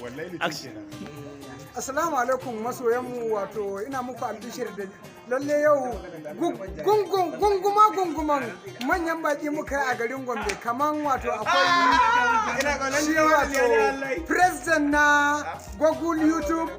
Wallahi. Action. Assalamu alaikum masoyanmu. Wato ina muku albishir da lalle yau gungun gunguma gunguman manyan baki muka yi a garin Gombe. Kaman wato akwai shi, wato president na Google YouTube,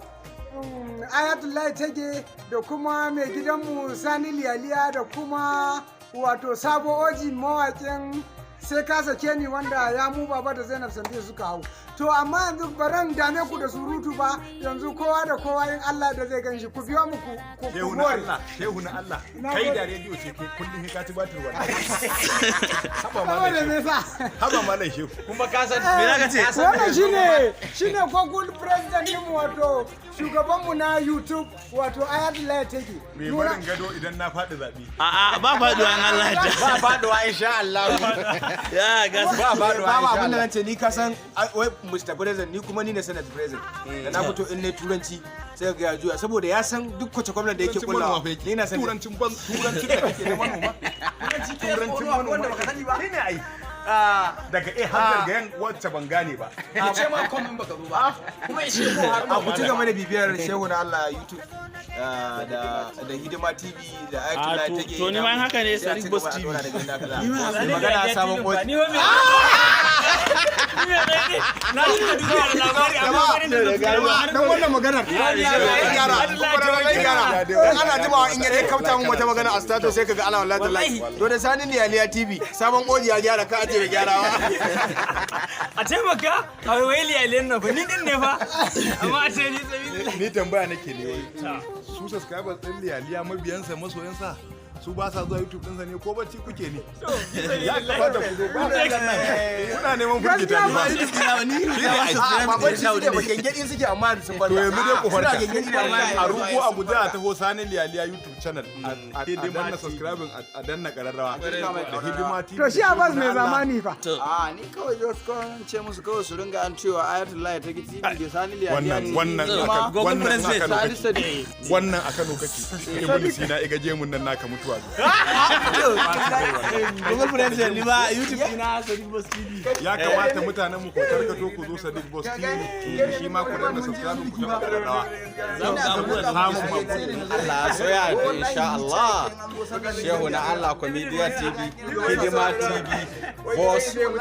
Ayatullahi Tage, da kuma mai gidanmu Sani Liyaliya, da kuma wato Sabo Oji, mawaƙin "Sai Ka Sake Ni", wanda ya mu baba da Zainab Sande suka hau. To amma yanzu baran dame ku da surutu ba. Yanzu kowa da kowa in Allah da zai ganshi. Ku biyo mu ku Shehu na more. Allah, shehu na Allah. Na Kai gode. da rediyo ce kai kullum sai ka ci batir wallahi. Haba Saboda malam me shehu. yasa? Haba malam shehu. Kuma ka san Me za ka ce? Wannan shine Google president din mu, wato shugaban mu na YouTube, wato Ayatollah Take. Mai barin gado idan na faɗi zaɓe. A'a, ba faduwa in Allah ya ba faduwa insha Allah. Ya ga. Ba faduwa Babu insha abin da Allah. nan ce ni, ka san wai Mr. President, ni kuma ni ne Senate President. Da na fito in ne turanci sai ga ya juya, saboda ya san duk kwace gwamnati da yake Turancin manoma kullawa fa yake. ni na san Turancin ban turancin da kake na manoma. Turancin manoma. Wanda baka sani ba. Shine ai. Daga A har zargayen wacce ban gane ba. Ya ce ma kom in baka zo ba kuma ya ce ko har A ku ci gaba da bibiyar Shehu na Allah YouTube da Hidima TV da Ayatollah Take. To ni ma in haka ne, sai a Sadiq ci Boss gaba a TV. dora daga inda aka tsaya. Mai magana Sabon Oji. Ni wa me? Ni me ne? Na shi da duniya da labari amma wani da Jama'a, dan wannan maganar gyara kuma gyara. Dan ana jimawa in ya kauta mun wata magana a status, sai kaga ana wallahi tallahi. To da Sani Liyaliya TV, Sabon Oji ya gyara ka aje bai gyarawa. A taimaka a wai liyaliyan nan fa, ni din ne fa. Amma a ce ni tsabi. Ni tambaya nake ne wai. Su subscribers ɗin Liyaliya, mabiyansa, masoyansa, su ba sa zuwa YouTube ɗinsa ne ko bacci kuke ne? Ya kamata ku zo ba kuna neman firgita ni ba. Ni A ba bacci suke ba, gengedi suke, amma sun bar. To yanzu dai ku farka. Suna gengedi da amma A rugo a guje a taho Sani Liyaliya YouTube channel. A danna subscribing, a danna kararrawa. Da Hidima TV. To shi Abbas mai zamani fa. A ni kawai just kan ce musu kawai su ringa an cewa Ayatollah ta TV da Sani Liyaliya. Wannan wannan Google wannan a President. Kano Sani kake. Sadiq. Wannan a Kano kake. Ibn Sina iga gemun nan naka mutuwa. Google President, ni ba YouTube ina Sadiq Boss TV. Ya kamata mutanen mu ku tarkato ku zo Sadiq Boss TV shi ma ku danna subscribe, ku taɓa kararrawa. Samun mako. Allah so ya yarda insha Allah. Shehu na Allah Comedian TV, Hidima TV, Boss TV,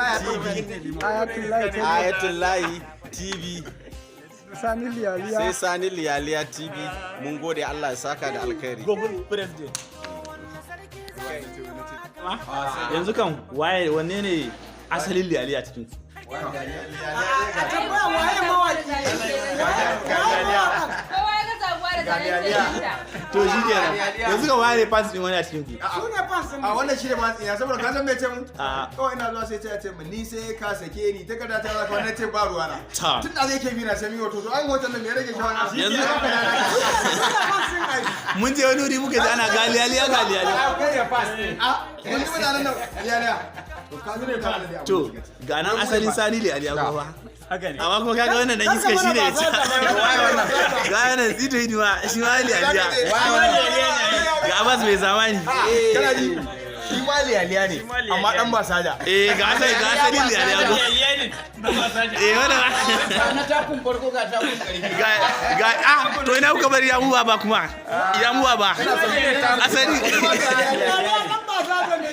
Ayatollah Take. Ayatullahi TV, Sani Liyaliya. Sai Sani Liyaliya TV. Mun gode, Allah ya saka da alkhairi. Google President. Yanzu kan waye, wanne ne asalin liyaliya cikin ku? A tambaya waye mawaki, waye mawakan? Kowa ya ga zabuwa da zanen sai. To shi kenan. Yanzu kan waye ne fans din wani a cikin ku? Su ne fans din. A wannan shi ne ma tsiya, saboda ka san me ce mun? A. Kawai ina zuwa sai ce mun ni sai ka sake ni, takarda ta zaka wannan ce ba ruwa na. Ta. Tun da zai ke bi na sai mi hoto, to an hoton nan me ya rage shawara? Yanzu mun je wani wuri muka ji ana galiyaliya galiyaliya. Kai ya pass a mun ji mutanen nan liyaliya. To ka zo ne ka da To ga nan asalin Sani Liyaliya kuma ba. Haka ne. Amma kuma kaga wannan dan iska shi ne ya ci. Ga wannan Zito Hidima shi ma liyaliya. Ga Abbas mai zamani. Kana ji, shi ma liyaliya ne, amma dan ba sada. Eh, ga asalin liyaliya ko. Liyaliya ne. Ba ma saja. Eh, wannan Na takun farko ga takun ƙarfi. Ga ah, to ina kuka bari ya mu ba kuma. Ya mu ba. Asali. Liyaliya nan ba za ne.